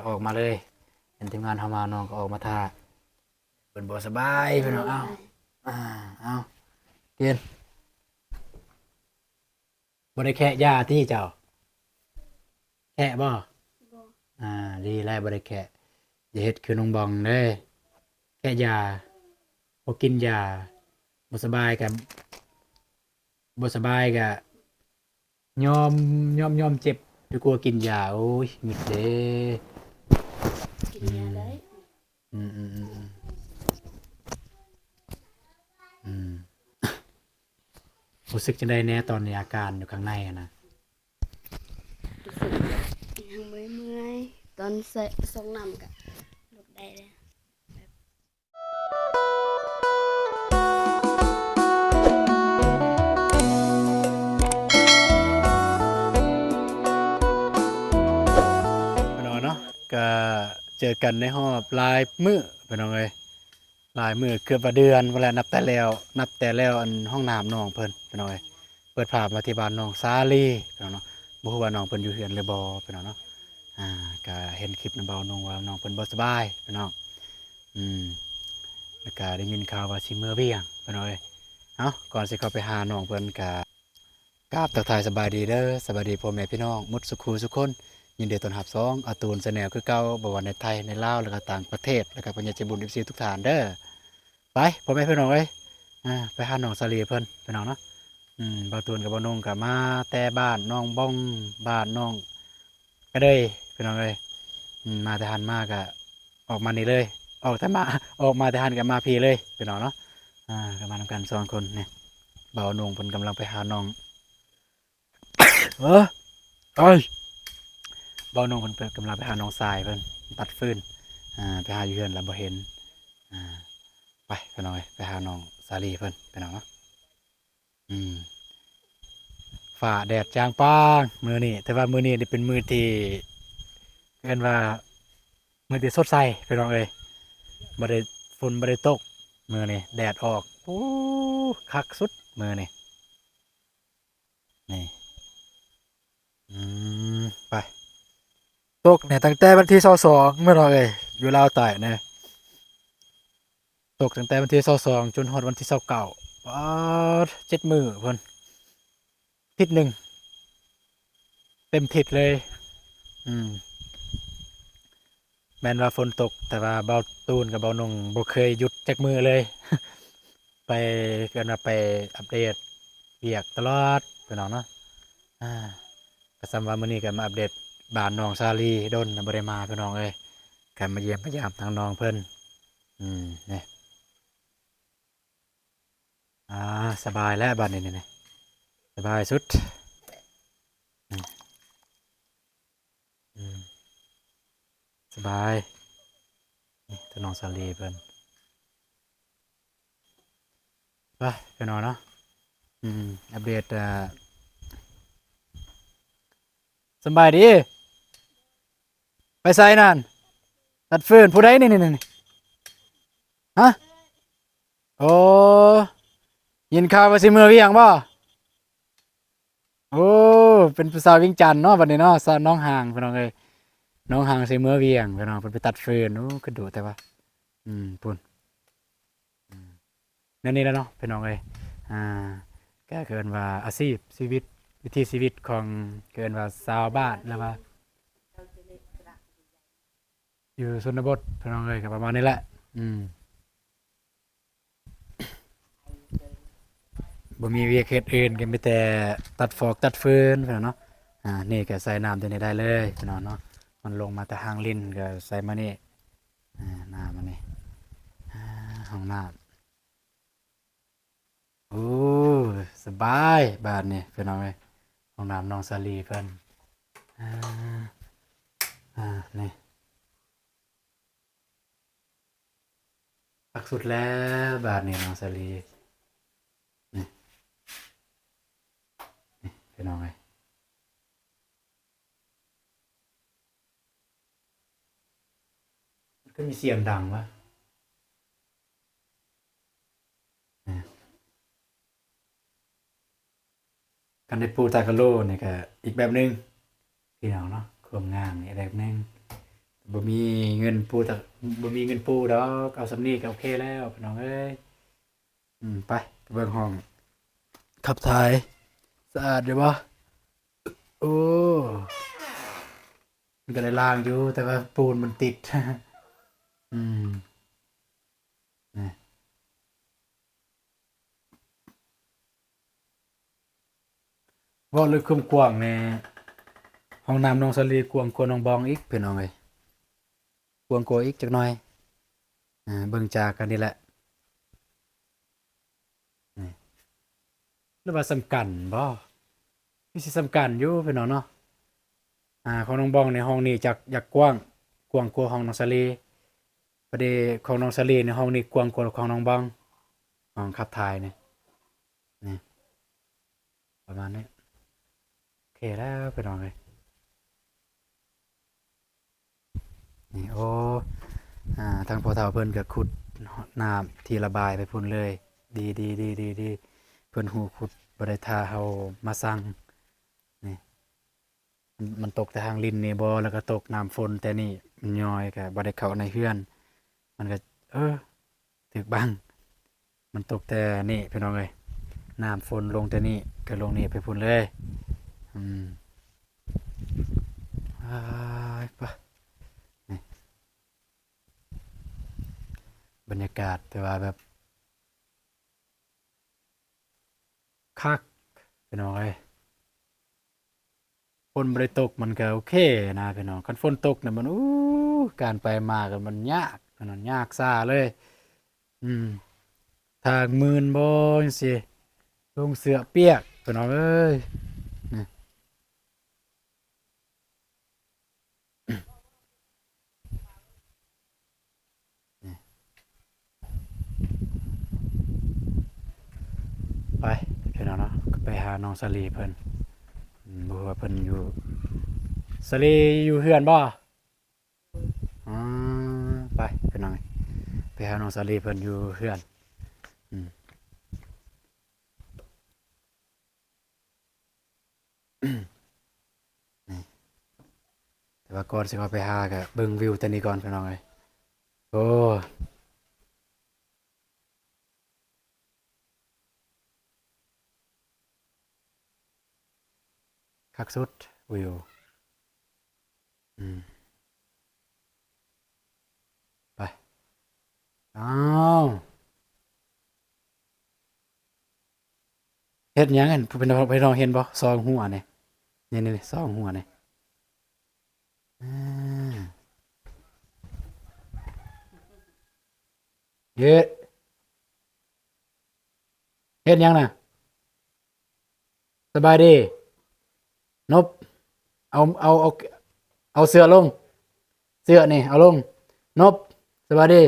ອອກມາເລີຍ. ເຫັນທີມງານເຮົາມາ ນ້ອງກໍອອກມາຖ້າ. ເພິ່ນບໍ່ສະບາຍພີ່ນ້ອງ. ເອົາ ອ່າ ເອົາ ກິນ. ບໍ່ໄດ້ແຄະຢາຕິເຈົ້າ? ແຄະບໍ່? ບໍ່. ອ່າ ດີແລ້ວບໍ່ໄດ້ແຄະ. ຢ່າເຮັດຄືນ້ອງບອງເດີ ແຄະຢາ. ບໍ່ກິນຢາ ບໍ່ສະບາຍກະ ບໍ່ສະບາຍກະຍອມ ຍອມ ຍອມເຈັບ ດີກວ່າກິນຢາ. ໂອ້ຍ ງຶດເດ້. ກິນຢາໄດ້. ອືມ ອືມ ອືມ ອືມ ອືມ. ຮູ້ສຶກຈັ່ງໃດແດ່ຕອນນີ້ ອາການຢູ່ຂ້າງໃນຫັ້ນນະ? ຮູ້ສຶກຍັງເມື່ອຍໆ ຕອນໃສ່ ສົ່ງນ້ຳກະລຸກໄດ້ແລ້ວ. ພີ່ນ້ອງເນາະ ກະເຈີກັນໃນຮອບຫຼາຍມື້ພີ່ນ້ອງເອີຍ. ຫຼາຍມື້ ເກືອບວ່າເດືອນພຸ້ນແຫຼະ ນັບແຕ່ແລ້ວ ນັບແຕ່ແລ້ວອັນຫ້ອງນ້ຳນ້ອງເພິ່ນພີ່ນ້ອງເອີຍ. ເປີດພາບມາທີ່ບ້ານນ້ອງສາລີພີ່ນ້ອງເນາະ. ບໍ່ຮູ້ວ່ານ້ອງເພິ່ນຢູ່ເຮືອນຫຼືບໍ່ພີ່ນ້ອງເນາະ. ອ່າ ກະເຫັນຄລິບນຳບ່າວນົງວ່ານ້ອງເພິ່ນບໍ່ສະບາຍພີ່ນ້ອງ. ອືມ ແລ້ວກະໄດ້ຍິນຂ່າວວ່າຊິເມືອວຽງພີ່ນ້ອງເອີຍ. ເອົ້າ ກ່ອນຊິເຂົ້າໄປຫານ້ອງເພິ່ນ ກະ ກາບທັກທາຍສະບາຍດີເດີ ສະບາຍດີພໍ່ແມ່ພີ່ນ້ອງໝົດສູ່ຄູ່ສູ່ຄົນ. ຍິນດີຕ້ອນຮັບຊ່ອງອາຕູນແຊນແນວຄືເກົ່າ ບໍ່ວ່າໃນໄທ ໃນລາວ ແລ້ວກໍຕ່າງປະເທດ ແລ້ວກໍຜູ້ໃຫຍ່ໃຈບຸນ ເອັຟຊີ ທຸກທ່ານເດີ. ໄປ ພໍ່ແມ່ພີ່ນ້ອງເອີຍ ອ່າ ໄປຫານ້ອງສາລີເພິ່ນພີ່ນ້ອງເນາະ. ອືມ ບ່າວຕູນກັບບ່າວນົງກໍມາແຕ່ບ້ານນ້ອງບອງ ບ້ານນ້ອງກະເດີຍພີ່ນ້ອງເອີຍ. ອືມ ມາແຕ່ຫັ້ນມາກະ ອອກມານີ້ເລີຍ ອອກແຕ່ມາ ອອກມາແຕ່ຫັ້ນກໍມາພີ້ເລີຍພີ່ນ້ອງເນາະ. ອ່າ ກໍມານຳກັນສອງຄົນນີ້. ບ່າວນົງເພິ່ນກຳລັງໄປຫານ້ອງ ເອີ ເອີຍ ບ່າວນົງເພິ່ນກຳລັງໄປຫານ້ອງຊາຍເພິ່ນຕັດຟືນ. ອ່າ ໄປຫາຢູ່ເຮືອນລະບໍ່ເຫັນ. ອ່າ ໄປພີ່ນ້ອງເອີຍ ໄປຫານ້ອງສາລີເພິ່ນພີ່ນ້ອງເນາະ. ອືມ ຟ້າແດດຈ້າງປາງມື້ນີ້ ແຕ່ວ່າມື້ນີ້ນີ້ເປັນມື້ທີ່ເອີ້ນວ່າມື້ທີ່ສົດໃສພີ່ນ້ອງເອີຍ. ບໍ່ໄດ້ ຝົນບໍ່ໄດ້ຕົກ ມື້ນີ້ແດດອອກ. ໂອ້ ຄັກສຸດມື້ນີ້ ນີ້. ອືມ ໄປ ຕົກນີ້ຕັ້ງແຕ່ວັນທີຊາວສອງພີ່ນ້ອງເອີຍ ຢູ່ລາວໃຕ້ນີ້. ຕົກຕັ້ງແຕ່ວັນທີຊາວສອງຈົນຮອດວັນທີຊາວເກົ້າ ປາດ ເຈັດມື້ພຸ້ນ ທິດໜຶ່ງ ເຕັມທິດເລີຍ. ອືມ ແມ່ນວ່າຝົນຕົກ ແຕ່ວ່າບ່າວຕູນກັບບ່າວນົງບໍ່ເຄີຍຢຸດຈັກມື້ເລີຍ ໄປ ເອີ້ນວ່າໄປອັບເດດວຽກຕະຫຼອດພີ່ນ້ອງເນາະ. ອ່າ ກໍສ່ຳວ່າມື້ນີ້ກໍມາອັບເດດບ້ານນ້ອງສາລີ ດົນນະບໍ່ໄດ້ມາພີ່ນ້ອງເອີຍ ກໍມາຢ້ຽມມາຢາມທາງນ້ອງເພິ່ນ. ອືມ ນີ້ ອ່າ ສະບາຍແລ້ວບາດນີ້ ນີ້ ສະບາຍສຸດ. ອືມ ອືມ ສະບາຍ ນີ້ ທາງນ້ອງສາລີເພິ່ນ. ໄປ ພີ່ນ້ອງເນາະ. ອືມ ອັບເດດ ອ່າ ສະບາຍດີ. ໄປໃສນັ້ນ? ຕັດຟືນ. ຜູ້ໃດນີ້ ນີ້ ນີ້? ຮະ? ໂອ້ ຍິນຂ່າວວ່າຊິເມືອວຽງບໍ່? ໂອ້ ເປັນຜູ້ສາວວຽງຈັນເນາະ ບັດນີ້ເນາະ. ສາວໜອງຫາງ ພີ່ນ້ອງເອີຍ ໜອງຫາງຊິເມືອວຽງ ພີ່ນ້ອງ. ເພິ່ນໄປຕັດຟືນ. ໂອ້ ຄືດຸແຕ່ວ່າ ອືມ ພຸ້ນ. ອືມ ແນວນີ້ແຫຼະເນາະ ພີ່ນ້ອງເອີຍ. ອ່າ ກໍເອີ້ນວ່າອາຊີບຊີວິດ ວິຖີຊີວິດຂອງ ເອີ້ນວ່າຊາວບ້ານ ຫຼືວ່າຢູ່ຊົນນະບົດ ພີ່ນ້ອງເອີຍ ກໍປະມານນີ້ແຫຼະ. ອືມ ບໍ່ມີວຽກເຮັດອື່ນ ກໍມີແຕ່ຕັດຟອກຕັດຟືນ ພີ່ນ້ອງເນາະ. ອ່າ ນີ້ກໍໃສ່ນ້ຳຕົວນີ້ໄດ້ເລີຍ ພີ່ນ້ອງເນາະ. ມັນລົງມາແຕ່ທາງລິນ ກໍໃສ່ມານີ້. ອ່າ ນ້ຳອັນນີ້ ອ່າ ຫ້ອງນ້ຳ. ໂອ້ ສະບາຍບາດນີ້ ພີ່ນ້ອງເອີຍ. ຫ້ອງນ້ຳນ້ອງສາລີເພິ່ນ. ອ່າ ອ່າ ນີ້ ຄັກສຸດແລ້ວບາດນີ້ນ້ອງສາລີ. ນີ້ ນີ້ ພີ່ນ້ອງເອີຍ. ມັນຄືມີສຽງດັງວະ? ນີ້ ຄັນໄດ້ປູຕາກະໂລນີ້ກະອີກແບບໜຶ່ງ ພີ່ນ້ອງເນາະ. ຄວາມງາມນີ້ແບບໜຶ່ງ ແ ບໍ່ມີເງິນປູ ບໍ່ມີເງິນປູດອກ ເອົາສ່ຳນີ້ກໍໂອເຄແລ້ວພີ່ນ້ອງເອີຍ. ອືມ ໄປ ໄປເບິ່ງຫ້ອງຂັບຖ່າຍ ສະອາດຢູ່ບໍ່? ໂອ້ ມັນກໍໄດ້ລ້າງຢູ່ ແຕ່ວ່າປູນມັນຕິດ. ອືມ ນີ້ ເວົ້າເລື່ອງຄວາມກວ້າງແດ່ ຫ້ອງນ້ຳນ້ອງສາລີກວ້າງກວ່ານ້ອງບອງອີກ ພີ່ນ້ອງເອີຍ ກວ້າງກວ່າອີກຈັກໜ່ອຍ. ເບິ່ງຈາກອັນນີ້ແຫຼະ ນີ້ ຫຼືວ່າສ່ຳກັນບໍ່? ຄືຊິສ່ຳກັນຢູ່ພີ່ນ້ອງເນາະ. ອາ ຂອງນ້ອງບອງໃນຫ້ອງນີ້ຈະຢາກກວ້າງ ກວ້າງກວ່າຫ້ອງນ້ອງສາລີ. ປະເດ ຂອງນ້ອງສາລີໃນຫ້ອງນີ້ກວ້າງກວ່າຂອງນ້ອງບອງ ຫ້ອງຂັບຖ່າຍນີ້ ນີ້ ປະມານນີ້ ໂອເຄແລ້ວພີ່ນ້ອງເອີຍ. ນີ້ ໂອ້ ອາ ທາງພໍ່ເຖົ້າເພິ່ນກໍຂຸດນ້ຳທີ່ລະບາຍໄປພຸ້ນເລີຍ. ດີໆໆໆ ເພິ່ນຮູ້ຂຸດ ບໍ່ໄດ້ຖ້າເຮົາມາສັ່ງ. ນີ້ ມັນ ມັນຕົກແຕ່ທາງລິ້ນນີ້ບໍ່ ແລ້ວກໍຕົກນ້ຳຝົນແຕ່ນີ້ ມັນຍ້ອຍກໍບໍ່ໄດ້ເຂົ້າໃນເຮືອນ ມັນກໍ ເອີ ຖືກບັງ ມັນຕົກແຕ່ນີ້ພີ່ນ້ອງເອີຍ ນ້ຳຝົນລົງແຕ່ນີ້ກໍລົງນີ້ໄປພຸ້ນເລີຍ. ອືມ ອ້າຍ ປະ ນີ້ ບັນຍາກາດ ແຕ່ວ່າແບບ ຄັກພີ່ນ້ອງເອີຍ. ຝົນບໍ່ໄດ້ຕົກມັນກໍໂອເຄນະພີ່ນ້ອງ ຄັນຝົນຕົກນະມັນ ອູ້ ການໄປມາກໍມັນຍາກ ອັນນັ້ນຍາກຊາເລີຍ. ອືມ ທາງມື່ນບໍ່ຈັ່ງຊີ້ ລົງເສື້ອປຽກພີ່ນ້ອງເອີຍ ນີ້. ໄປພີ່ນ້ອງເນາະ ໄປຫານ້ອງສາລີເພິ່ນ. ອືມ ບໍ່ຮູ້ວ່າເພິ່ນຢູ່ ສາລີຢູ່ເຮືອນບໍ່? ອໍ ໄປພີ່ນ້ອງ ໄປຫານ້ອງສາລີເພິ່ນຢູ່ເຮືອນ. ອືມ ນີ້ ແຕ່ວ່າກ່ອນຊິເຂົ້າໄປຫາກໍເບິ່ງວິວແຕ່ນີ້ກ່ອນພີ່ນ້ອງເອີຍ. ໂອ້ ຄັກສຸດ ວິວ. ອືມ ໄປ ອ້າວ ເຮັດຫຍັງຫັ້ນ ພີ່ນ້ອງ ພີ່ນ້ອງເຫັນບໍ່ ສອງຫົວນີ້ ນີ້ໆ ສອງຫົວນີ້ ອາ ເຮັດ ເຮັດຫຍັງນະ? ສະບາຍດີ ນົບ ເອົາ ເອົາ ເອົາ ເອົາເສື້ອລົງ ເສື້ອນີ້ເອົາລົງ ນົບ ສະບາຍດີ.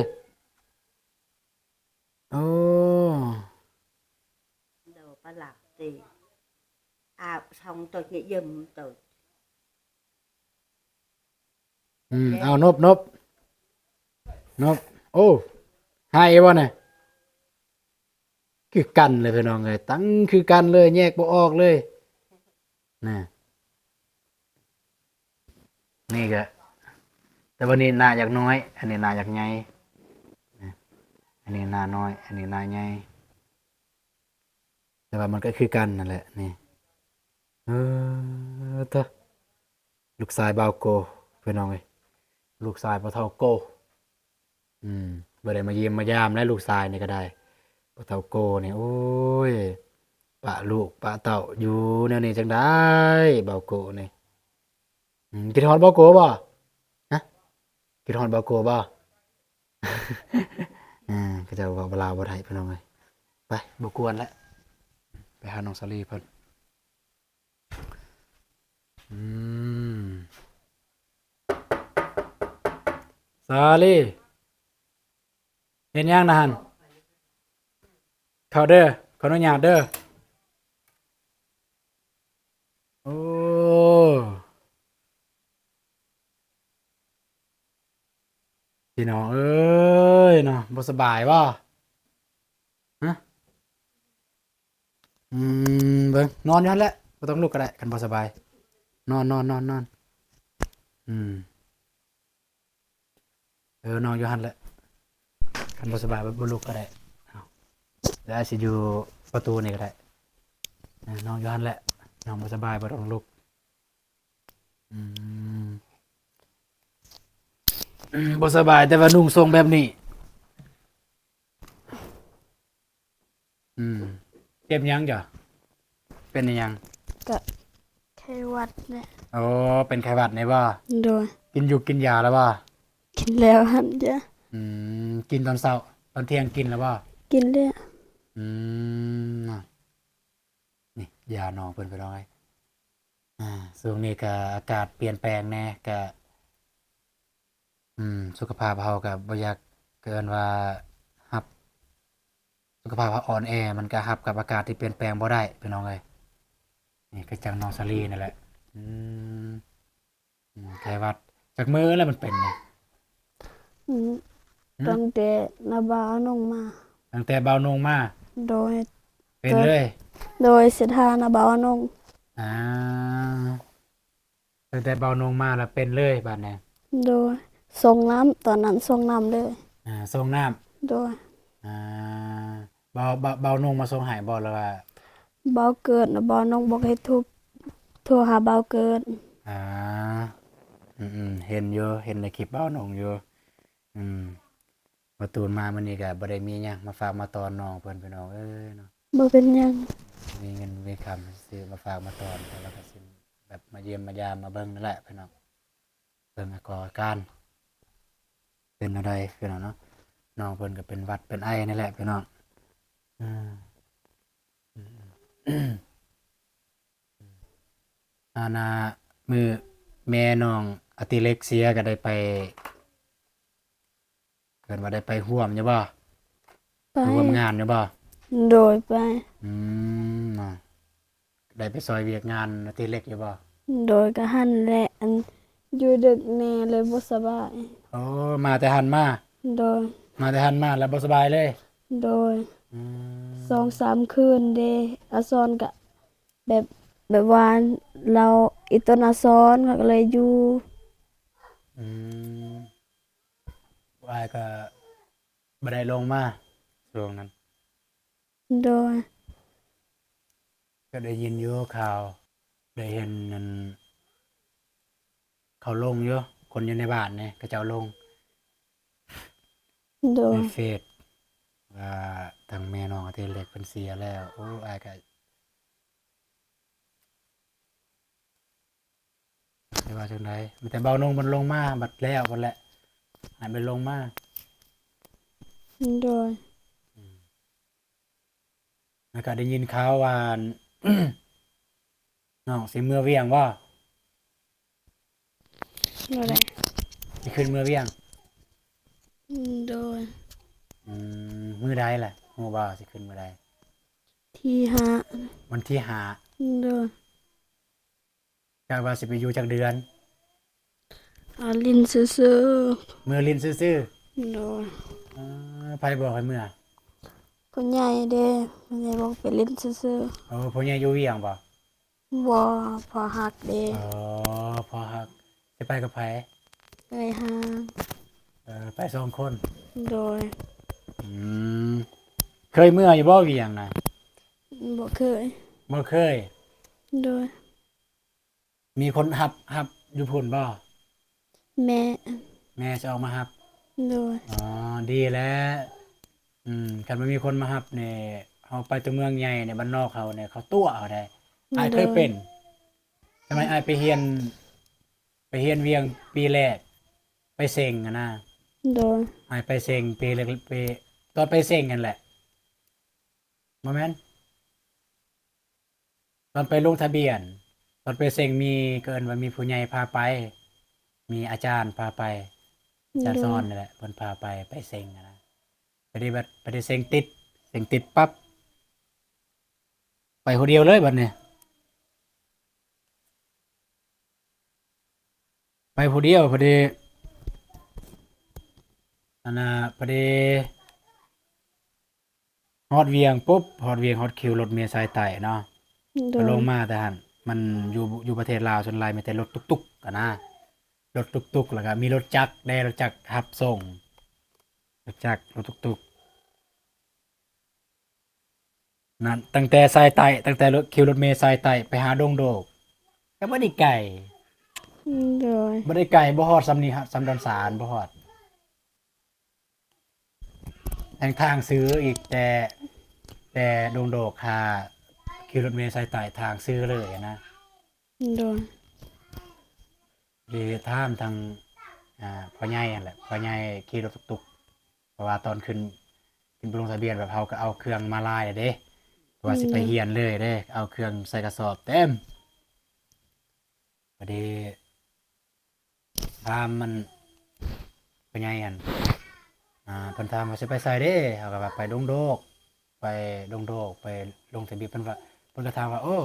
ໂອ້ ເດີປະຫຼັກຕິ ອາ ສອງຕົວນີ້ຢ້ຳຕົວ. ອືມ ເອົາ ນົບ ນົບ ນົບ ໂອ້ ຫາຍບໍ່ນະ? ຄືກັນເລີຍພີ່ນ້ອງເອີຍ ຕັ້ງຄືກັນເລີຍ ແຍກບໍ່ອອກເລີຍນະ. ນີ້ກະ ແຕ່ວ່ານີ້ໜ້າຢາກນ້ອຍ ອັນນີ້ໜ້າຢາກໃຫຍ່ນະ ອັນນີ້ໜ້ານ້ອຍ ອັນນີ້ໜ້າໃຫຍ່. ແຕ່ວ່າມັນກໍຄືກັນນັ້ນແຫຼະນີ້. ເອີ ເຕີ ລູກຊາຍບ່າວໂກ ພີ່ນ້ອງເອີຍ ລູກຊາຍພໍ່ເຖົ້າໂກ. ອືມ ບໍ່ໄດ້ມາຢ້ຽມມາຢາມແລ້ວ ລູກຊາຍນີ້ກໍໄດ້ ພໍ່ເຖົ້າໂກນີ້. ໂອ້ຍ ປະລູກປະເຕົ້າຢູ່ແນວນີ້ຈັ່ງໃດ ບ່າວໂກນີ້. ອືມ ຄິດຮອດບ່າວໂກບໍ່? ຮະ ຄິດຮອດບ່າວໂກບໍ່? ເອີ ເຂົາເຈົ້າເວົ້າລາວບໍ່ໄດ້ພີ່ນ້ອງເອີຍ. ໄປ ບໍ່ກວນແລ້ວ ໄປຫານ້ອງສາລີເພິ່ນ. ອືມ ສາລີ ເຮັດຫຍັງນະຫັ້ນ? ເຂົ້າເດີ ຂໍອະນຸຍາດເດີ. ໂອ້ ພີ່ນ້ອງເອີຍເນາະ ບໍ່ສະບາຍບໍ່? ຮະ? ອືມ ເບິ່ງ ນອນຢູ່ຫັ້ນແຫຼະ ບໍ່ຕ້ອງລຸກກໍໄດ້ ຄັນບໍ່ສະບາຍ ນອນ ນອນ ນອນ ນອນ. ອືມ. ອີ ນ້ອງຢູ່ຫັ້ນແຫຼະ ຄັນບໍ່ສະບາຍບໍ່ ບໍ່ລຸກກໍໄດ້. ເອົາ ແລ້ວອ້າຍຊິຢູ່ປະຕູນີ້ກໍໄດ້. ເອີ ນ້ອງຢູ່ຫັ້ນແຫຼະ ນ້ອງບໍ່ສະບາຍບໍ່ຕ້ອງລຸກ. ອືມ ບໍ່ສະບາຍ ແຕ່ວ່ານຸ່ງຊົງແບບນີ້. ອືມ ເຈັບຫຍັງຈ້ະ? ເປັນອີຫຍັງ? ກະໄຂ້ຫວັດແຫຼະ. ໂອ້ ເປັນໄຂ້ຫວັດນີ້ບໍ່? ໂດຍ. ກິນຢູ່ກິນຢາແລ້ວບໍ່? ກິນແລ້ວຫັ້ນຈ້ະ. ອືມ ກິນຕອນເຊົ້າ ຕອນທ່ຽງກິນແລ້ວບໍ່? ກິນແລ້ວ. ອືມ ນີ້ຢານ້ອງເພິ່ນ ພີ່ນ້ອງເອີຍ. ອາ ຊ່ວງນີ້ກະອາກາດປ່ຽນແປງແດ່ ກະ ອືມ ສຸຂະພາບເຮົາກະບໍ່ຢາກ ເອີ້ນວ່າຮັບ ສຸຂະພາບເຮົາອ່ອນແອ ມັນກະຮັບກັບອາກາດທີ່ປ່ຽນແປງບໍ່ໄດ້ ພີ່ນ້ອງເອີຍ. ນີ້ຄືຈັ່ງນ້ອງສາລີນີ້ແຫຼະ. ອືມ ອືມ ໄຂ້ຫວັດ ຈັກມື້ແລ້ວມັນເປັນນີ້? ອືມ ຫືມ? ຕັ້ງແຕ່ນ້າບ່າວນົງມາ. ຕັ້ງແຕ່ບ່າວນົງມາ? ໂດຍ. ເປັນເລີຍ? ໂດຍ ເສດຫານ້າບ່າວນົງ. ອາ ຕັ້ງແຕ່ບ່າວນົງມາລະເປັນເລີຍບາດນີ້? ໂດຍ. ສົ່ງນ້ຳ ຕອນນັ້ນສົ່ງນ້ຳເລີຍ. ອາ ສົ່ງນ້ຳ? ໂດຍ. ອາ ບ່າວ ບ່າວ ບ່າວນົງມາສົ່ງໃຫ້ບໍ່ ຫຼືວ່າ? ບ່າວເກີດນະ ບ່າວນົງບອກໃຫ້ໂທ ໂທຫາບ່າວເກີດ. ອາ ອືມໆ ເຫັນຢູ່ ເຫັນໃນຄລິບບ່າວນົງຢູ່. ອືມ ບ່າວຕູນມາມື້ນີ້ກະບໍ່ໄດ້ມີຫຍັງມາຝາກມາຕ້ອນນ້ອງເພິ່ນ ພີ່ນ້ອງເອີຍເນາະ. ບໍ່ເປັນຫຍັງ. ມີເງິນມີຄຳຊື້ມາຝາກມາຕ້ອນ ແລ້ວກະຊິແບບມາຢ້ຽມມາຢາມມາເບິ່ງນັ້ນແຫຼະ ພີ່ນ້ອງ. ເບິ່ງອາກອນອາການເປັນແນວໃດ ພີ່ນ້ອງເນາະ. ນ້ອງເພິ່ນກະເປັນຫວັດເປັນໄອນີ້ແຫຼະ ພີ່ນ້ອງ. ອືມ ອືມ ອານາ ມື້ແມ່ນ້ອງອະຕິເລັກເສຍກະໄດ້ໄປ ເອີ້ນວ່າໄດ້ໄປຮ່ວມຢູ່ບໍ່? ໄປ ໄປຮ່ວມງານຢູ່ບໍ່? ໂດຍ ໄປ. ອືມ ໄດ້ໄປຊ່ອຍວຽກງານອະຕິເລັກຢູ່ບໍ່? ໂດຍ. ກະຫັ້ນແຫຼະ ອັນ ຢູ່ດຶກແດ່ເລີຍບໍ່ສະບາຍ. ໂອ້ ມາແຕ່ຫັ້ນມາ? ໂດຍ. ມາແຕ່ຫັ້ນມາແລ້ວບໍ່ສະບາຍເລີຍ? ໂດຍ. ອືມ ສອງສາມຄືນເດ ອາຊອນກະແບບ ແບບວ່າລາວ ອີ່ຕົນອາຊອນ ເຂົາກະເລີຍຢູ່. ອືມ ອ້າຍກະບໍ່ໄດ້ລົງມາຊ່ວງນັ້ນ. ໂດຍ. ກະໄດ້ຍິນຢູ່ຂ່າວ ໄດ້ເຫັນນັ້ນ ເຂົາລົງຢູ່ ຄົນຢູ່ໃນບ້ານນີ້ ເຂົາເຈົ້າລົງ ໂດຍ ໃນເຟສວ່າທາງແມ່ນ້ອງອະຕິເລັກເພິ່ນເສຍແລ້ວ. ໂອ້ ອ້າຍກະ ຊິວ່າຈັ່ງໃດ ມີແຕ່ບ່າວນົງມັນລົງມາ ບັດແລ້ວພຸ້ນແຫຼະ ໃຫ້ມັນລົງມາ. ໂດຍ. ອືມ ແລ້ວກະໄດ້ຍິນຂ່າວວ່າ ນ້ອງຊິເມືອວຽງບໍ່? ໂດຍ. ຊິຂຶ້ນເມືອວຽງ? ໂດຍ. ອືມ ມື້ໃດລະ ຮູ້ບໍ່ ຊິຂຶ້ນມື້ໃດ? ທີຫ້າ. ວັນທີຫ້າ? ໂດຍ. ກະວ່າຊິໄປຢູ່ຈັກເດືອນ? ອາ ຫຼິ້ນຊື່ໆ. ເມືອຫຼິ້ນຊື່ໆ? ໂດຍ. ເອີ ໃຜບອກໃຫ້ເມືອ? ຜູ້ໃຫຍ່ເດ້ ຜູ້ໃຫຍ່ບອກໄປຫຼິ້ນຊື່ໆ. ໂອ້ ຜູ້ໃຫຍ່ຢູ່ວຽງບໍ່? ບໍ່ ພໍ່ຮັກເດ້. ອໍ ພໍ່ຮັກ. ຊິໄປກັບໃຜ? ເອື້ອຍຮ່າງ. ເອີ ໄປສອງຄົນ? ໂດຍ. ອືມ ເຄີຍເມືອຢູ່ບໍ່ວຽງນະ? ບໍ່ເຄີຍ. ບໍ່ເຄີຍ? ໂດຍ. ມີຄົນຮັບ ຮັບຢູ່ພຸ້ນບໍ່? ແມ່. ແມ່ຊິອອກມາຮັບ? ໂດຍ. ອໍ ດີແລ້ວ. ອືມ ຄັນບໍ່ມີຄົນມາຮັບນີ້ ເຮົາໄປແຕ່ເມືອງໃຫຍ່ນີ້ ບ້ານນອກເຮົານີ້ ເຂົາຕົວະເຮົາໄດ໋. ໂດຍ. ອ້າຍເຄີຍເປັນ ສະໄໝອ້າຍໄປຮຽນ ໄປຮຽນວຽງປີແລກ ໄປເສັງຫັ້ນນະ. ໂດຍ. ອ້າຍໄປເສັງປີແລກ ປີ ຕອນໄປເສັງຫັ້ນແຫຼະ ບໍ່ແມ່ນ ຕອນໄປລົງທະບຽນ ຕອນໄປເສັງ ມີ ເອີ້ນວ່າມີຜູ້ໃຫຍ່ພາໄປ ມີອາຈານພາໄປ ອາຈານ ໂດຍ ສອນນີ້ແຫຼະ ເພິ່ນພາໄປ ໄປເສັງຫັ້ນນະ. ໄປໄດ້ບັດ ໄປໄດ້ເສັງຕິດ ເສັງຕິດປັບ ໄປຜູ້ດຽວເລີຍບັດນີ້ ໄປຜູ້ດຽວ. ພໍດີ ອັນນ່າ ພໍດີ ຮອດວຽງປຸບ ຮອດວຽງ ຮອດຄິວລົດເມສາຍໃຕ້ເນາະ. ໂດຍ. ກໍລົງມາແຕ່ຫັ້ນ ມັນຢູ່ ຢູ່ປະເທດລາວ ສ່ວນຫຼາຍມີແຕ່ລົດຕຸກໆຫັ້ນນະ. ລົດຕຸກໆ ແລ້ວກໍມີລົດຈັກແດ່ ລົດຈັກຮັບສົ່ງ ລົດຈັກ ລົດຕຸກໆ ນັ້ນ ຕັ້ງແຕ່ສາຍໃຕ້ ຕັ້ງແຕ່ລົດ ຂີ່ລົດເມສາຍໃຕ້ໄປຫາດົງໂດກ ກໍບໍ່ໄດ້ໄກ ໂດຍ ບໍ່ໄດ້ໄກ ບໍ່ຮອດສ່ຳນີ້ ສ່ຳດອນສານ ບໍ່ຮອດ. ແຮ່ງທາງຊື່ອີກ ແຕ່ ແຕ່ດົງໂດກຫາຂີ່ລົດເມສາຍໃຕ້ທາງຊື່ເລີຍນະ ໂດຍ ໄດ້ຖາມທາງ ອ່າ ພໍ່ໃຫຍ່ຫັ້ນແຫຼະ ພໍ່ໃຫຍ່ຂີ່ລົດຕຸກໆ ເພາະວ່າຕອນຂຶ້ນ ຂຶ້ນໄປລົງທະບຽນ ແບບເຮົາກໍເອົາເຄື່ອງມາຫຼາຍແລ້ວເດ້ ເພາະວ່າຊິໄປຮຽນເລີຍເດ້ ເອົາເຄື່ອງໃສ່ກະສອບເຕັມ ພໍດີ ຖາມມັນ ພໍ່ໃຫຍ່ຫັ້ນ ອ່າ ເພິ່ນຖາມວ່າຊິໄປໃສເດ້ ເຮົາກໍວ່າໄປດົງໂດກ ໄປດົງໂດກ ໄປລົງທະບຽນ ເພິ່ນກໍ ເພິ່ນກໍຖາມວ່າ ໂອ້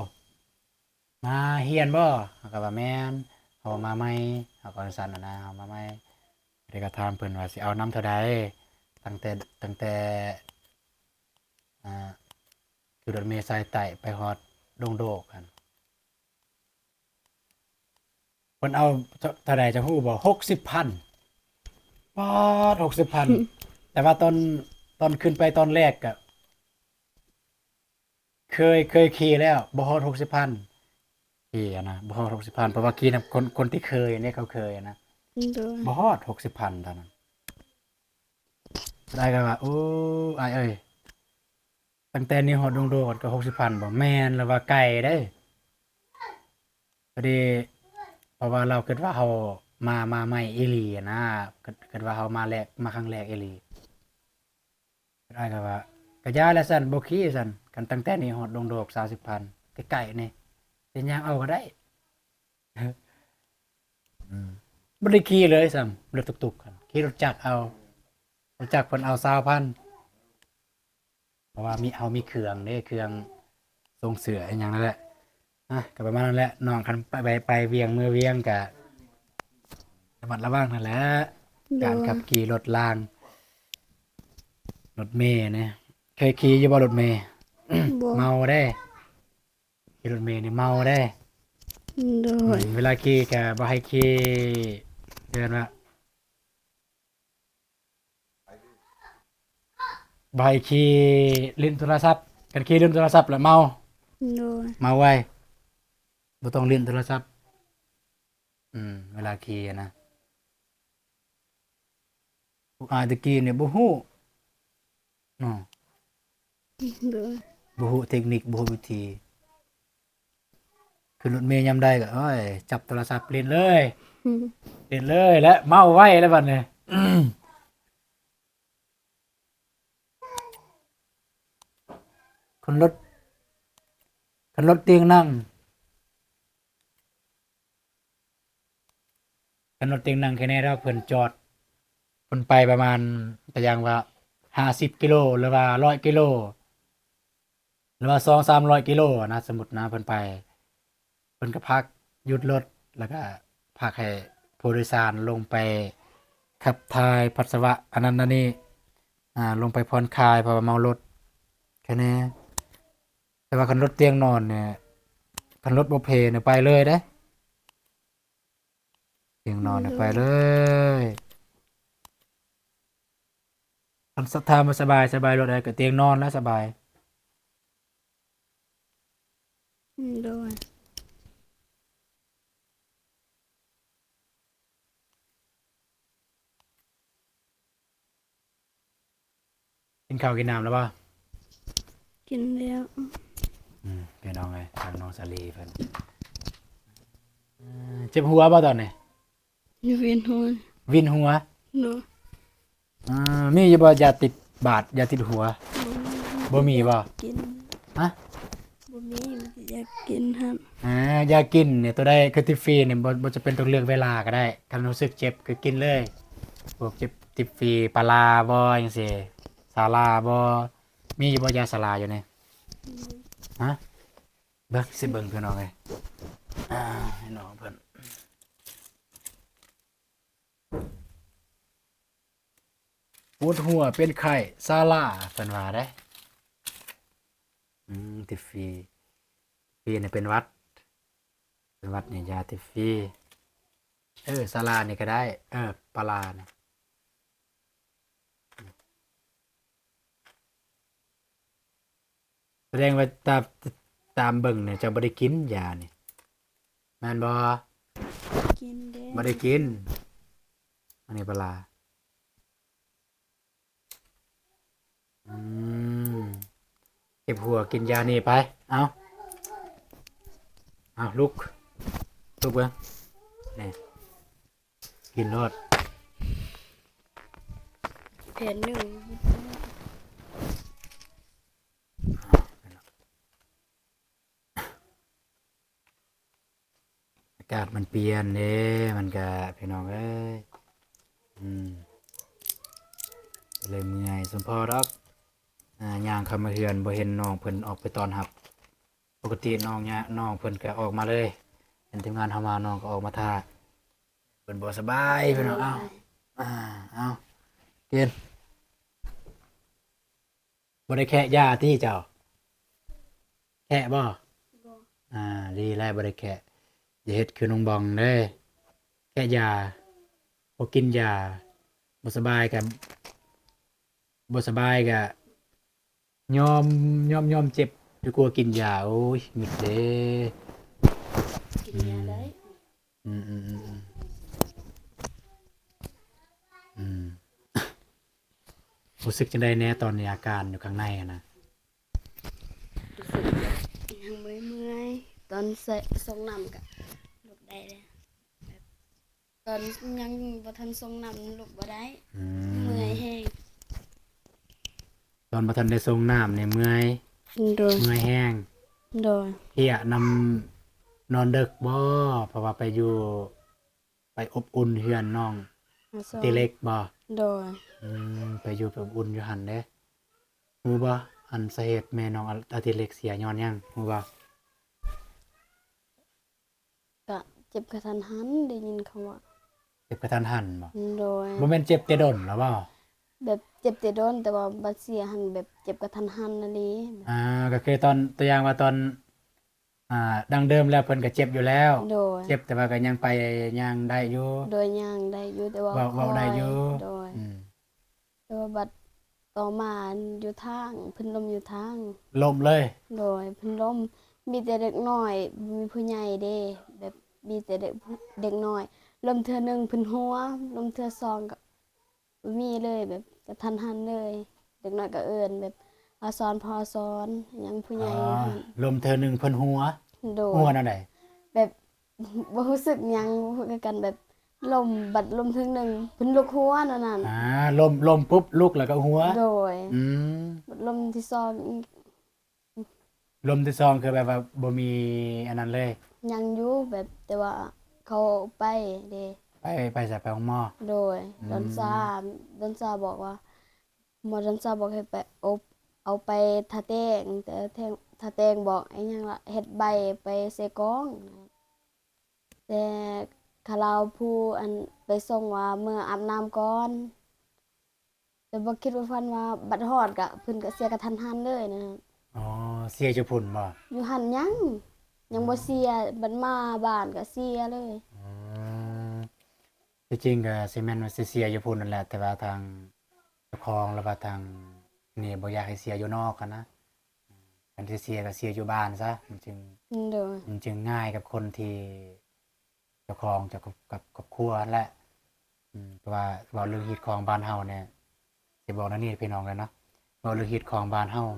ມາຮຽນບໍ່ ເຮົາກໍວ່າແມ່ນ ເຮົາມາໃໝ່ ເຮົາກໍວ່າຊັ້ນນະ ເຮົາມາໃໝ່ ເພິ່ນກໍຖາມເພິ່ນວ່າຊິເອົານຳເທົ່າໃດ ຕັ້ງແຕ່ ຕັ້ງແຕ່ ອ່າ ຄືລົດເມສາຍໃຕ້ໄປຮອດດົງໂດກຫັ້ນ ເພິ່ນເອົາເທົ່າ ເທົ່າໃດເຈົ້າຮູ້ບໍ່? ຫົກສິບພັນ ປາດ ຫົກສິບພັນ ແຕ່ວ່າຕອນ ຕອນຂຶ້ນໄປຕອນແລກກະເຄີຍ ເຄີຍຂີ່ແລ້ວ ບໍ່ຮອດຫົກສິບພັນ ຂີ່ຫັ້ນນະ ບໍ່ຮອດຫົກສິບພັນ ເພາະວ່າຂີ່ນຳຄົນ ຄົນທີ່ເຄີຍເດ້ ເຂົາເຄີຍນະ ໂດຍ ບໍ່ຮອດຫົກສິບພັນຕອນນັ້ນ ອ້າຍກໍວ່າ ໂອ້ ອ້າຍເອີຍ ຕັ້ງແຕ່ນີ້ຮອດດົງໂດກກໍຫົກສິບພັນບໍ່? ແມ່ນ ລາວວ່າໄກເດ້ ພໍດີ ເພາະວ່າລາວຄິດວ່າເຮົາມາ ມາໃໝ່ອີ່ຫຼີນະ ຄິດ ຄິດວ່າເຮົາມາແລກ ມາຄັ້ງແລກອີ່ຫຼີ ອ້າຍກໍວ່າ ກະຢ່າແຫຼະຊັ້ນ ບໍ່ຂີ່ຊັ້ນ ຄັນຕັ້ງແຕ່ນີ້ຮອດດົງໂດກສາມສິບພັນ ໃກ້ໆ ນີ້ ຊິຍ່າງເອົາກໍໄດ້ ອືມ ບໍ່ໄດ້ຂີ່ເລີຍຊ້ຳ ລົດຕຸກໆ ຂີ່ລົດຈັກເອົາ ລົດຈັກເພິ່ນເອົາຊາວພັນ ເພາະວ່າມີ ເຮົາມີເຄື່ອງເດ້ ເຄື່ອງສົ່ງເສື້ອອີ່ຫຍັງນັ້ນແຫຼະ ອ່ະ ກໍປະມານນັ້ນແຫຼະ ນ້ອງ ຄັນໄປ ໄປວຽງ ເມືອວຽງກະລະມັດລະວັງຫັ້ນແຫຼະ ໂດຍ ການຂັບຂີ່ລົດລາງ ລົດເມນະ ເຄີຍຂີ່ຢູ່ບໍ່ລົດເມ? ບໍ່ ເມົາເດ້ ຂີ່ລົດເມນີ້ເມົາເດ້ ໂດຍ ອືມ ເວລາຂີ່ກະບໍ່ໃຫ້ຂີ່ ເອີ້ນວ່າ ບໍ່ໃຫ້ຂີ່ຫຼິ້ນໂທລະສັບ ຄັນຂີ່ຫຼິ້ນໂທລະສັບລະເມົາ ໂດຍ ເມົາໄວ ບໍ່ຕ້ອງຫຼິ້ນໂທລະສັບ ອືມ ເວລາຂີ່ນະ ພວກອ້າຍແຕ່ກີ້ນີ້ບໍ່ຮູ້ເນາະ ໂດຍ ບໍ່ຮູ້ເຕັກນິກ ບໍ່ຮູ້ວິທີ ຂຶ້ນລົດເມຍາມໃດກໍ ໂອ້ຍ ຈັບໂທລະສັບຫຼິ້ນເລີຍ ຫຼິ້ນເລີຍ ແລະເມົາໄວແລ້ວບັດນີ້ ຂຶ້ນລົດ ຂຶ້ນລົດຕຽງນັ່ງ ຄັນລົດຕຽງນັ່ງແຄ່ແນ່ດອກ ເພິ່ນຈອດ ເພິ່ນໄປປະມານ ກະຢ່າງວ່າຫ້າສິບກິໂລ ຫຼືວ່າຮ້ອຍກິໂລ ຫຼືວ່າສອງສາມຮ້ອຍກິໂລນະ ສົມມຸດນະ ເພິ່ນໄປ ເພິ່ນກະພັກ ຢຸດລົດ ແລ້ວກະພັກໃຫ້ຜູ້ໂດຍສານລົງໄປຂັບຖ່າຍປັດສະວະ ອັນນັ້ນອັນນີ້ ອ່າ ລົງໄປຜ່ອນຄາຍ ເພາະວ່າເມົາລົດ ແຄ່ແນ່ ແຕ່ວ່າຄັນລົດຕຽງນອນນີ້ ຄັນລົດບໍ່ເພນີ້ໄປເລີຍເດ້. ຕຽງນອນ ໂດຍ ໄປເລີຍ. ຄັນສະ ຖາມວ່າສະບາຍ ສະບາຍໂລດ ໄດ້ ກໍຕຽງນອນແລ້ວສະບາຍ. ໂດຍ. ກິນເຂົ້າກິນນ້ຳແລ້ວບໍ່? ກິນແລ້ວ. ອືມ ພີ່ນ້ອງເອີຍ ທາງນ້ອງສາລີເພິ່ນ ເອີ ເຈັບຫົວບໍ່ຕອນນີ້? ຢູ່ ວິນຫົວ. ວິນຫົວ? ໂດຍ. ອ່າ ມີຢູ່ບໍ່ຢາຕິດບາດ ຢາຕິດຫົວ? ບໍ່ມີ. ບໍ່ມີບໍ່? ກິນ. ຮະ? ບໍ່ມີ ຢາກກິນຫັ້ນ. ອ່າ ຢາກິນນີ້ ໂຕໃດຄືຕິຟຣີນີ້ ບໍ່ ບໍ່ຈຳເປັນຕ້ອງເລືອກເວລາກໍໄດ້ ຄັນຮູ້ສຶກເຈັບກໍກິນເລີຍ. ພວກຕິຟຣີ ປາລາບໍ່ ຈັ່ງຊີ້ ສາລາບໍ່? ມີຢູ່ບໍ່ ຢາສາລາຢູ່ນີ້? ບໍ່. ຮະ? ເບິ່ງ ຊິເບິ່ງ ພີ່ນ້ອງເອີຍ ອ່າ ໃຫ້ນ້ອງເພິ່ນ ປວດຫົວເປັນໄຂ້ ຊາລາ ເພິ່ນວ່າເດ້. ອືມ ຕິຟຣີ ຕິຟຣີນີ້ເປັນຫວັດ ເປັນຫວັດນີ້ ຢາຕິຟຣີ. ເອີ ສາລານີ້ກໍໄດ້ ເອີ ປາລານີ້. ສະແດງວ່າຕາມ ຕາມເບິ່ງນີ້ເຈົ້າບໍ່ໄດ້ກິນຢານີ້ ແມ່ນບໍ່? ກິນເດ້. ບໍ່ໄດ້ກິນ ອັນນີ້ປາລາ. ອືມ ເຈັບຫົວກິນຢານີ້ໄປ. ເອົາ ເອົາ ລຸກ ລຸກເບິ່ງ ນີ້ ກິນໂລດ ແຜ່ນໜຶ່ງ. ອາກາດມັນປ່ຽນເດ້ ມັນກະ ພີ່ນ້ອງເອີຍ ອືມ ເລີຍເມື່ອຍ. ສົມພໍດອກ ອ່າ ຍ່າງເຂົ້າມາເຮືອນ ບໍ່ເຫັນນ້ອງເພິ່ນອອກໄປຕ້ອນຮັບ. ປົກກະຕິນ້ອງຍະ ນ້ອງເພິ່ນກະອອກມາເລີຍ ເຫັນທີມງານເຮົາມາ ນ້ອງກໍອອກມາຖ້າ. ເພິ່ນບໍ່ສະບາຍ ພີ່ນ້ອງ. ເອົາ ອ່າ ເອົາ ກິນ. ບໍ່ໄດ້ແຄະຢາຕິເຈົ້າ? ແຄະບໍ່? ບໍ່. ອ່າ ດີແລ້ວບໍ່ໄດ້ແຄະ. ຢ່າເຮັດຄືນ້ອງບອງເດີ ແຄະຢາ ບໍ່ກິນຢາ. ບໍ່ສະບາຍກະ ບໍ່ສະບາຍກະຍອມ ຍອມ ຍອມເຈັບ ດີກວ່າກິນຢາ. ໂອ້ຍ ງຶດເດ້. ກິນຢາໄດ້. ອືມ ອືມ ອືມ ອືມ ອືມ. ຮູ້ສຶກຈັ່ງໃດແດ່ຕອນນີ້ ອາການຢູ່ຂ້າງໃນຫັ້ນນະ? ຮູ້ສຶກຍັງເມື່ອຍໆ ຕອນໃສ່ ສົ່ງນ້ຳກະລຸກໄດ້ແລ້ວ ແບບຕອນຍັງບໍ່ທັນສົ່ງນ້ຳລຸກບໍ່ໄດ້. ອືມ ເມື່ອຍແຮງ. ຕອນບໍ່ທັນໄດ້ສົ່ງນ້ຳນີ້ເມື່ອຍ? ໂດຍ. ເມື່ອຍແຮງ. ໂດຍ. ເພຍນຳ ນອນເດິກບໍ່? ເພາະວ່າໄປຢູ່ ໄປອົບອຸ່ນເຮືອນນ້ອງອາຕິເລັກບໍ່? ໂດຍ. ອືມ ໄປຢູ່ໄປອົບອຸ່ນຢູ່ຫັ້ນເດ້. ຮູ້ບໍ່ ອັນສາເຫດແມ່ນ້ອງອາຕິເລັກເສຍຍ້ອນຫຍັງ ຮູ້ບໍ່? ກະເຈັບກະທັນຫັນ ໄດ້ຍິນເຂົາວ່າ. ເຈັບກະທັນຫັນບໍ່? ໂດຍ. ບໍ່ແມ່ນເຈັບແຕ່ດົນແລ້ວບໍ່? ແບບເຈັບແຕ່ດົນ ແຕ່ວ່າບັດເສຍຫັ້ນແບບເຈັບກະທັນຫັນອີ່ຫຼີ. ອ່າ ກໍຄືຕອນ ຕົວຢ່າງວ່າຕອນ ອ່າ ດັ່ງເດີມແລ້ວເພິ່ນກໍເຈັບຢູ່ແລ້ວ. ໂດຍ. ເຈັບ ແຕ່ວ່າກໍຍັງໄປຍ່າງໄດ້ຢູ່. ໂດຍ ຍ່າງໄດ້ຢູ່ ແຕ່ວ່າ ເວົ້າ ເວົ້າໄດ້ຢູ່. ໂດຍ. ອືມ ແຕ່ວ່າບັດຕໍ່ມາຢູ່ທາງ ເພິ່ນລົ້ມຢູ່ທາງ. ລົ້ມເລີຍ? ໂດຍ. ເພິ່ນລົ້ມ ມີແຕ່ເດັກນ້ອຍ ບໍ່ມີຜູ້ໃຫຍ່ເດ້ ແບບມີແຕ່ເດັກ ເດັກນ້ອຍ. ລົ້ມເທື່ອໜຶ່ງເພິ່ນຫົວ ລົ້ມເທື່ອສອງກໍ ບໍ່ມີເລີຍ ແບບກະທັນຫັນເລີຍ. ເດັກນ້ອຍກໍເອີ້ນແບບ ອາສອນ ພໍ່ອາສອນ ຫຍັງຜູ້ໃຫຍ່. ອໍ ຫັ້ນ ລົ້ມເທື່ອໜຶ່ງເພິ່ນຫົວ. ໂດຍ. ຫົວແນວໃດ? ແບບບໍ່ຮູ້ສຶກຫຍັງ ບໍ່ຮູ້ຄືກັນ ແບບລົ້ມ ບັດລົ້ມເທື່ອໜຶ່ງເພິ່ນລຸກຫົວແນວນັ້ນ. ອ່າ ລົ້ມ ລົ້ມປຸບລຸກແລ້ວກໍຫົວ. ໂດຍ. ອືມ ບັດລົ້ມທີສອງອີກ ລົມທີສອງຄືແບບວ່າບໍ່ມີອັນນັ້ນເລີຍ? ຍັງຢູ່ ແບບ ແຕ່ວ່າເຂົາໄປເດ້. ໄປ ໄປໃສ? ໄປໂຮງໝໍ? ໂດຍ. ອືມ ດອນຊາ ດອນຊາບອກວ່າ ໝໍດອນຊາບອກໃຫ້ໄປອົບ ເອົາໄປທ່າແຕງ ແຕ່ທ່າແຕງບອກອີ່ຫຍັງລະ ເຮັດໃບໄປໃສ່ກອງ. ແຕ່ຂ້າລາວຜູ້ອັນໄປສົ່ງວ່າເມືອອາບນ້ຳກ່ອນ. ແຕ່ບໍ່ຄິດບໍ່ຝັນວ່າບັດຮອດກະ ເພິ່ນກະເສຍກະທັນຫັນເລີຍນະ. ອໍ ເສຍຢູ່ພຸ້ນບໍ່? ຢູ່ຫັ້ນຍັງ ຍັງບໍ່ເສຍ. ອືມ ບັດມາບ້ານກະເສຍເລີຍ. ອືມ ທີ່ຈິງກະຊິແມ່ນວ່າຊິເສຍຢູ່ພຸ້ນນັ້ນແຫຼະ ແຕ່ວ່າທາງເຈົ້າຂອງ ຫຼືວ່າທາງນີ້ບໍ່ຢາກໃຫ້ເສຍຢູ່ນອກຫັ້ນນະ. ຄັນຊິເສຍກໍເສຍຢູ່ບ້ານຊະ ມັນຈຶ່ງ ໂດຍ ມັນຈຶ່ງງ່າຍກັບຄົນທີ່ ເຈົ້າຂອງຈະກັບ ກັບຄອບຄົວຫັ້ນແຫຼະ. ອືມ ເພາະວ່າເວົ້າເລື່ອງຮີດຄອງບ້ານເຮົານີ້ ຊິບອກແນວນີ້ພີ່ນ້ອງເອີຍເນາະ ເວົ້າເລື່ອງຮີດຄອງບ້ານເຮົາ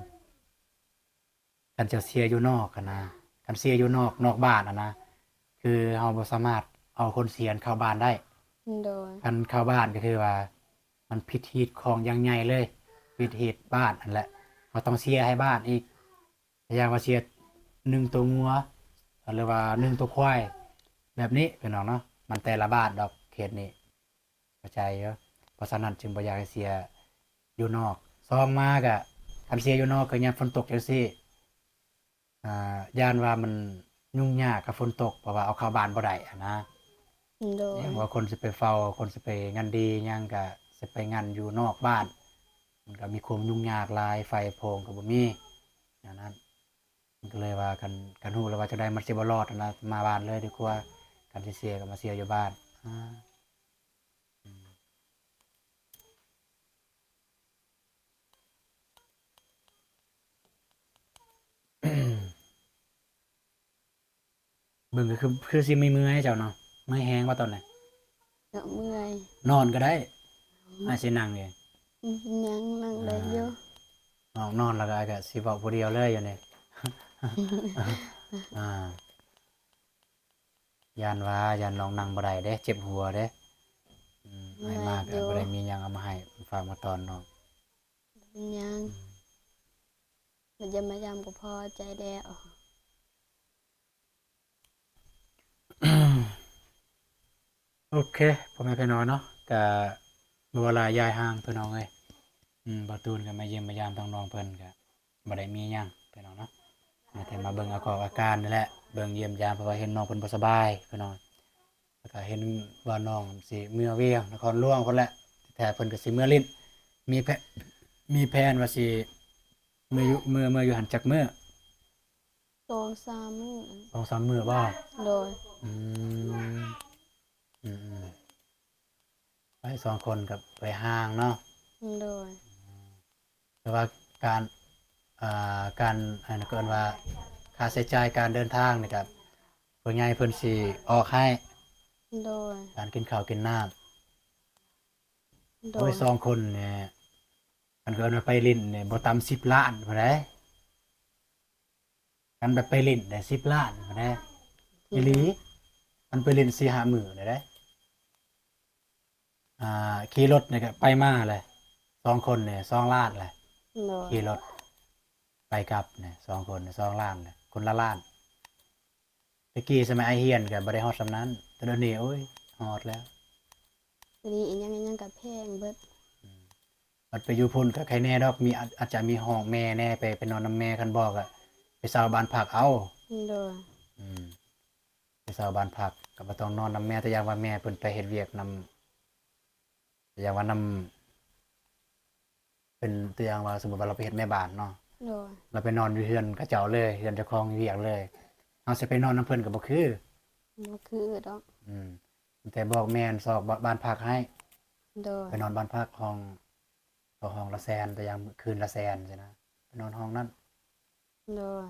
ຄັນເຈົ້າເສຍຢູ່ນອກຫັ້ນນະ ຄັນເສຍຢູ່ນອກ ນອກບ້ານຫັ້ນນະ ຄືເຮົາບໍ່ສາມາດເອົາຄົນເສຍນັ້ນເຂົ້າບ້ານໄດ້. ໂດຍ. ຄັນເຂົ້າບ້ານກໍຄືວ່າມັນຜິດຮີດຄອງຢ່າງໃຫຍ່ເລີຍ ຜິດຮີດບ້ານຫັ້ນແຫຼະ ເຮົາຕ້ອງເສຍໃຫ້ບ້ານອີກ. ຢ່າງວ່າເສຍໜຶ່ງໂຕງົວ ຫຼືວ່າໜຶ່ງໂຕຄວາຍ ແບບນີ້ພີ່ນ້ອງເນາະ ມັນແຕ່ລະບ້ານດອກເຂດນີ້ ເຂົ້າໃຈຢູ່. ເພາະສະນັ້ນຈຶ່ງບໍ່ຢາກໃຫ້ເສຍຢູ່ນອກ. ສອງມາກະ ຄັນເສຍຢູ່ນອກກໍຍາມຝົນຕົກຈັ່ງຊີ້ ອ່າ ຢ້ານວ່າມັນຫຍຸ້ງຍາກກັບຝົນຕົກ ເພາະວ່າເອົາເຂົ້າບ້ານບໍ່ໄດ້ຫັ້ນນະ. ໂດຍ. ຢ່າງວ່າຄົນຊິໄປເຝົ້າ ຄົນຊິໄປງານດີຫຍັງ ກະຊິໄປງານຢູ່ນອກບ້ານ ມັນກະມີຄວາມຫຍຸ້ງຍາກຫຼາຍ ໄຟໂພງກະບໍ່ມີ ແນວນັ້ນ. ມັນກະເລີຍວ່າ ຄັນ ຄັນຮູ້ແລ້ວວ່າຈັ່ງໃດມັນຊິບໍ່ລອດຫັ້ນນະ ມາບ້ານເລີຍດີກວ່າ ຄັນຊິເສຍກະມາເສຍຢູ່ບ້ານ. ອ່າ ອືມ ເບິ່ງກໍຄື ຄືຊິເມື່ອຍເຈົ້າເນາະ ເມື່ອຍແຮງບໍ່ຕອນນີ້? ກໍເມື່ອຍ. ນອນກໍໄດ້ ອືມ ອາດຊິນັ່ງເດ? ອືມ ຍັງນັ່ງໄດ້ຢູ່. ອ່າ ນ້ອງນອນແລ້ວກໍ ອ້າຍກໍຊິເວົ້າຜູ້ດຽວເລີຍຢູ່ນີ້ ອ່າ ຢ້ານວ່າ ຢ້ານນ້ອງນັ່ງບໍ່ໄດ້ເດ້ ເຈັບຫົວເດ້. ອືມ ເມື່ອຍຢູ່ ອ້າຍມາກໍບໍ່ໄດ້ມີຫຍັງເອົາມາໃຫ້ ຝາກມາຕອນນ້ອງ. ບໍ່ເປັນຫຍັງ ອືມ ມາຢ້ຽມມາຢາມກໍພໍໃຈແລ້ວ. ໂອເຄ ພໍ່ແມ່ພີ່ນ້ອງເນາະ ກະບໍ່ວ່າຫຼາຍຢາຍຫ່າງພີ່ນ້ອງເອີຍ. ອືມ ບ່າວຕູນກໍມາຢ້ຽມມາຢາມທາງນ້ອງເພິ່ນ ກະບໍ່ໄດ້ມີຫຍັງພີ່ນ້ອງເນາະ ມາແຕ່ມາເບິ່ງອາກອກອາການນີ້ແຫຼະ ເບິ່ງຢ້ຽມຢາມ ເພາະວ່າເຫັນນ້ອງເພິ່ນບໍ່ສະບາຍພີ່ນ້ອງ ແລ້ວກະເຫັນວ່ານ້ອງຊິເມືອວຽງນະຄອນຫຼວງພຸ້ນແຫຼະ ແທ້ເພິ່ນກໍຊິເມືອຫຼິ້ນ ມີແພ ມີແຜນວ່າຊິເມືອຢູ່ ເມືອ ເມືອຢູ່ຫັ້ນຈັກມື້? ສອງສາມມື້. ສອງສາມມື້ບໍ່? ໂດຍ. ອືມ ອືມໆ ໄປສອງຄົນກັບໄປຫ່າງເນາະ. ໂດຍ. ແຕ່ວ່າການ ອ່າ ການ ອັນນັ້ນ ເອີ້ນວ່າຄ່າໃຊ້ຈ່າຍການເດີນທາງນີ້ກະ ຜູ້ໃຫຍ່ເພິ່ນຊິອອກໃຫ້. ໂດຍ. ການກິນເຂົ້າກິນນ້ຳ. ໂດຍ. ໂອ້ຍ ສອງຄົນນີ້ ຄັນເອີ້ນວ່າໄປຫຼິ້ນນີ້ບໍ່ຕ່ຳສິບລ້ານພຸ້ນໃດ. ຄັນແບບໄປຫຼິ້ນໄດ້ສິບລ້ານພຸ້ນໃດ ອີ່ຫຼີ. ຄັນໄປຫຼິ້ນສີ່ຫ້າມື້ນີ້ໄດ໋ ອ່າ ຂີ່ລົດນີ້ກໍໄປມາແຫຼະ ສອງຄົນນີ້ສອງລ້ານແຫຼະ. ໂດຍ. ຂີ່ລົດໄປກັບນີ້ສອງຄົນນີ້ສອງລ້ານແຫຼະ ຄົນລະລ້ານ. ແຕ່ກີ້ສະໄໝອ້າຍຮຽນກໍບໍ່ໄດ້ຮອດສ່ຳນັ້ນ ແຕ່ດຽວນີ້ ໂອ້ຍ ຮອດແລ້ວ. ດຽວນີ້ອີ່ຫຍັງອີ່ຫຍັງກໍແພງເບິດ. ອືມ ບັດໄປຢູ່ພຸ້ນກໍໄຄແນ່ດອກ ມີ ອາດ ອາດຈະມີຫ້ອງແມ່ແນ່ ໄປ ໄປນອນນຳແມ່ ຄັນບໍ່ກໍໄປເຊົ່າບ້ານພັກເອົາ. ໂດຍ. ອືມ ໄປເຊົ່າບ້ານພັກກໍບໍ່ຕ້ອງນອນນຳແມ່ ແຕ່ຢ່າງວ່າແມ່ເພິ່ນໄປເຮັດວຽກນຳ ຢ່າງວ່ານຳ ເປັນຕົວຢ່າງວ່າ ສົມມຸດວ່າລາວໄປເຮັດແມ່ບ້ານເນາະ. ໂດຍ. ລາວໄປນອນຢູ່ເຮືອນເຂົາເຈົ້າເລີຍ ເຮືອນເຈົ້າຂອງວຽກເລີຍ ເຮົາຊິໄປນອນນຳເພິ່ນກໍບໍ່ຄື. ບໍ່ຄືດອກ. ອືມ ມີແຕ່ບອກແມ່ຊອກ ບ້ານພັກໃຫ້. ໂດຍ. ໄປນອນບ້ານພັກຫ້ອງ ເຊົ່າຫ້ອງລະແສນ ຕົວຢ່າງຄືນລະແສນຊີ້ນະ ໄປນອນຫ້ອງນັ້ນ. ໂດຍ.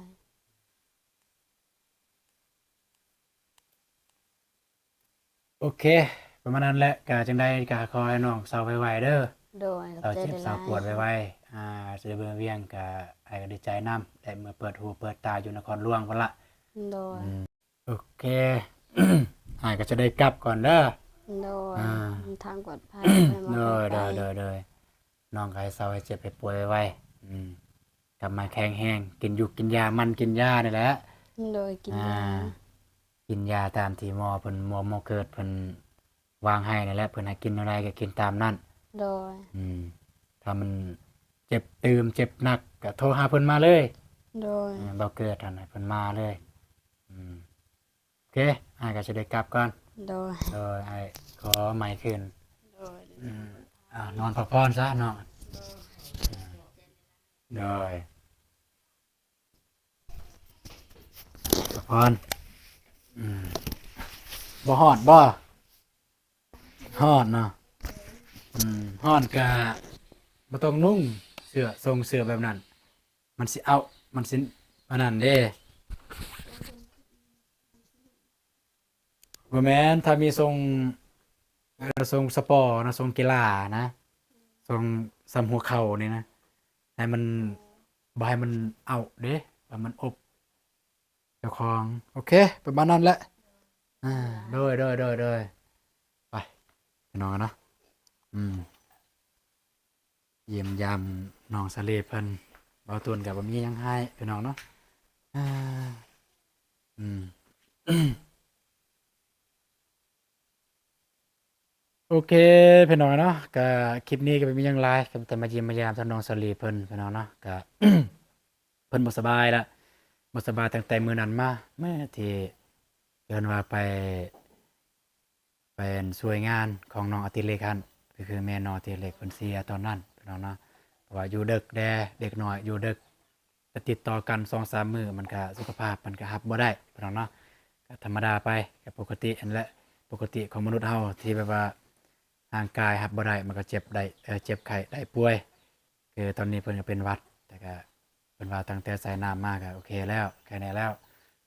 ໂອເຄ ປະມານນັ້ນແຫຼະ ກະຈັ່ງໃດກະຂໍໃຫ້ນ້ອງເຊົາໄວໆເດີ. ໂດຍ. ເຊົາເຈັບເຊົາປວດໄວໆ ອ່າ ຊິໄດ້ເມືອວຽງ ກະອ້າຍກໍດີໃຈນຳ ໄດ້ເມືອເປີດຫູເປີດຕາຢູ່ນະຄອນຫຼວງພຸ້ນລະ. ໂດຍ. ອືມ ໂອເຄ ອ້າຍກໍຈະໄດ້ກັບກ່ອນເດີ. ໂດຍ. ອ່າ ເດີນທາງປອດໄພ. ໂດຍ ໂດຍ ໂດຍ ໂດຍ. ນ້ອງກໍໃຫ້ເຊົາໃຫ້ເຈັບໃຫ້ປ່ວຍໄວໆ ອືມ ກັບມາແຂງແຮງ ກິນຢູ່ກິນຢາ ໝັ່ນກິນຢານີ້ແຫຼະ. ໂດຍ. ກິນຢາ ອ່າ ກິນຢາຕາມທີ່ໝໍເພິ່ນ ໝໍ ໝໍເກີດເພິ່ນວາງໃຫ້ນັ້ນແຫຼະ ເພິ່ນໃຫ້ກິນແນວໃດກໍກິນຕາມນັ້ນ. ໂດຍ. ອືມ ຖ້າມັນເຈັບຕື່ມເຈັບໜັກກໍໂທຫາເພິ່ນມາເລີຍ. ໂດຍ. ເອີ ບໍ່ເກີດຫັ້ນໃຫ້ເພິ່ນມາເລີຍ. ອືມ ໂອເຄ ອ້າຍກໍຊິໄດ້ກັບກ່ອນ. ໂດຍ. ໂດຍ ອ້າຍຂໍໄມຄືນ. ໂດຍ. ອືມ ອ່າ ນອນພັກຜ່ອນຊະນ້ອງ. ໂດຍ. ພັກຜ່ອນ. ອືມ ບໍ່ຮ້ອນບໍ່? ຮ້ອນເນາະ. ອືມ ຮ້ອນກະບໍ່ຕ້ອງນຸ່ງເສື້ອ ຊົງເສື້ອແບບນັ້ນ ມັນຊິເອົາ ມັນຊິອັນນັ້ນເດ້. ບໍ່ແມ່ນ ຖ້າມີຊົງ ເອີ ຊົງສະປອນະ ຊົງກິລານະ ຊົງສ່ຳຫົວເຂົ່ານີ້ນະ ໃຫ້ມັນ ບໍ່ໃຫ້ມັນເອົາເດ້ ໃຫ້ມັນອົບເຈົ້າຂອງ. ໂອເຄ ປະມານນັ້ນແຫຼະ. ອ່າ ໂດຍ ໂດຍ ໂດຍ ໂດຍ. ໄປ ພີ່ນ້ອງເນາະ. ອືມ ຢ້ຽມຢາມນ້ອງສາລີເພິ່ນ. ບ່າວຕູນກໍບໍ່ມີຫຍັງໃຫ້ພີ່ນ້ອງເນາະ. ອືມ ໂອເຄ ພີ່ນ້ອງເນາະ ກະຄລິບນີ້ກໍບໍ່ມີຫຍັງຫຼາຍ ກໍມີແຕ່ມາຢ້ຽມມາຢາມທາງນ້ອງສາລີເພິ່ນ ພີ່ນ້ອງເນາະ. ກະ ເພິ່ນບໍ່ສະບາຍລະ ບໍ່ສະບາຍຕັ້ງແຕ່ມື້ນັ້ນມາ ແມ້ທີ່ເອີ້ນວ່າໄປ ໄປອັນຊ່ວຍງານຂອງນ້ອງອາຕິເລັກຫັ້ນ ກໍຄືແມ່ນ້ອງອາຕິເລັກເພິ່ນເສຍຕອນນັ້ນ ພີ່ນ້ອງເນາະ. ເພາະວ່າຢູ່ເດິກແດ່ ເດັກນ້ອຍຢູ່ເດິກ ກໍຕິດຕໍ່ກັນສອງສາມມື້ ມັນກໍ ສຸຂະພາບມັນກໍຮັບບໍ່ໄດ້ ພີ່ນ້ອງເນາະ. ກໍທຳມະດາໄປ ກໍປົກກະຕິຫັ້ນແຫຼະ. ປົກກະຕິຂອງມະນຸດເຮົາ ທີ່ແບບວ່າຮ່າງກາຍຮັບບໍ່ໄດ້ ມັນກໍເຈັບໄດ້ ເອີ ເຈັບໄຂ້ໄດ້ປ່ວຍ. ຄືຕອນນີ້ເພິ່ນກໍເປັນຫວັດ ແຕ່ກໍເພິ່ນວ່າຕັ້ງແຕ່ໃສ່ນ້ຳມາກໍໂອເຄແລ້ວ ແຄ່ນີ້ແລ້ວ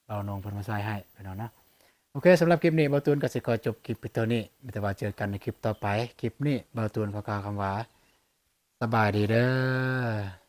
ເບົານົງເພິ່ນມາໃສ່ໃຫ້ພີ່ນ້ອງເນາະ. ໂອເຄ ສຳລັບຄລິບນີ້ ເບົາຕູນກໍຊິຂໍຈົບຄລິບພຽງເທົ່ານີ້ ມີແຕ່ວ່າເຈີກັນໃນຄລິບຕໍ່ໄປ. ຄລິບນີ້ເບົາຕູນຂໍກ່າວຄຳວ່າ ສະບາຍດີເດີ້.